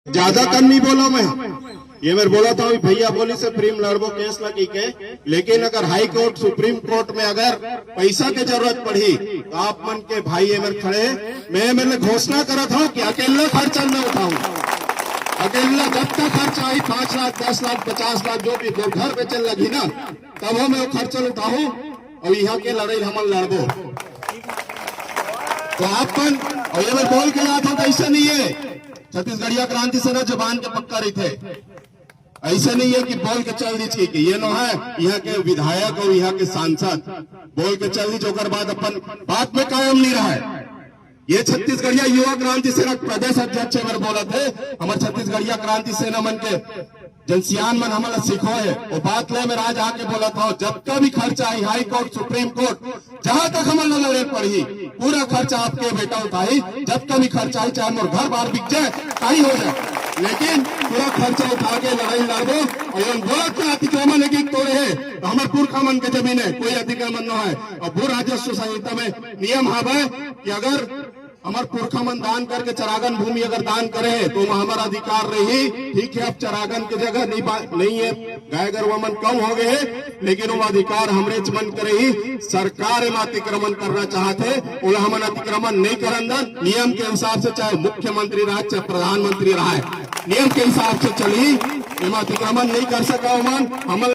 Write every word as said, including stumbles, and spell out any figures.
ज्यादा कन नहीं बोला मैं। ये मेरे बोला था, भैया बोली से प्रीम लड़बो केस लगी के, लेकिन अगर हाई कोर्ट, सुप्रीम कोर्ट में अगर पैसा के जरूरत पड़ी, तो आप मन के भाई ये मेरे खड़े, मैं मेरे घोषणा करत हूँ कि अकेला खर्चा न उठाऊं। अकेला जब तक खर्चा आई, पाँच लाख, दस लाख, पचास लाख, जो भी, वो घर बेचन लगी ना, तब हम वो खर्चा उठाऊं और यहाँ के लड़ाई हमन लड़बो। तो आप मन, और ये मैं बोल के जात हूँ, तो ऐसा नहीं है। छत्तीसगढ़िया क्रांति सेना जबान के पक्का रहिथे। ऐसा नहीं है कि बोल के चल दी चाहिए कि ये नो है, यहाँ के विधायक और यहाँ के सांसद बोल के चल दी, ओकर बाद अपन बात में कायम नहीं रहा है। ये छत्तीसगढ़िया युवा क्रांति सेना प्रदेश अध्यक्ष है, मेरे बोलत हे, हमर छत्तीसगढ़िया क्रांति सेना मन के जन सियान मन हमन ला सिखो है, वो बात ले मेरा आज आके बोलत हूँ, जब का भी खर्चा आई, हाई कोर्ट, सुप्रीम कोर्ट, जहां तक हमन ला लड़े पड़ही, पूरा खर्चा आपके बेटा उठाही। जब का भी खर्चा आई, चाहे मोर घर बार बिक जाए, कहीं हो जाए, लेकिन पूरा खर्चा उठा के लड़ाई लड़बो। और ये बोलत के अतिक्रमण एक एक तोड़े है, तो हमर पुरखा मन के जमीन है, कोई अतिक्रमण न है। और भू राजस्व संहिता में नियम हवे कि अगर हमर पुरखा मन दान करके चरागन भूमि अगर दान करे हे, तो ओमा हमर अधिकार रही। ठीक है, अब चरागन के जगह नहीं बा-, नहीं है, गाय गरुवा मन कम हो गए हे, लेकिन वो अधिकार हमरेच मन के रही। सरकार एमा अतिक्रमण करना चाहत हे, ओला हमन अतिक्रमण नहीं करन दन। नियम के हिसाब से चाहे मुख्यमंत्री रहा, चाहे प्रधानमंत्री रहा, नियम के हिसाब से चलही, एमा अतिक्रमण नहीं कर सका ओमन। हमन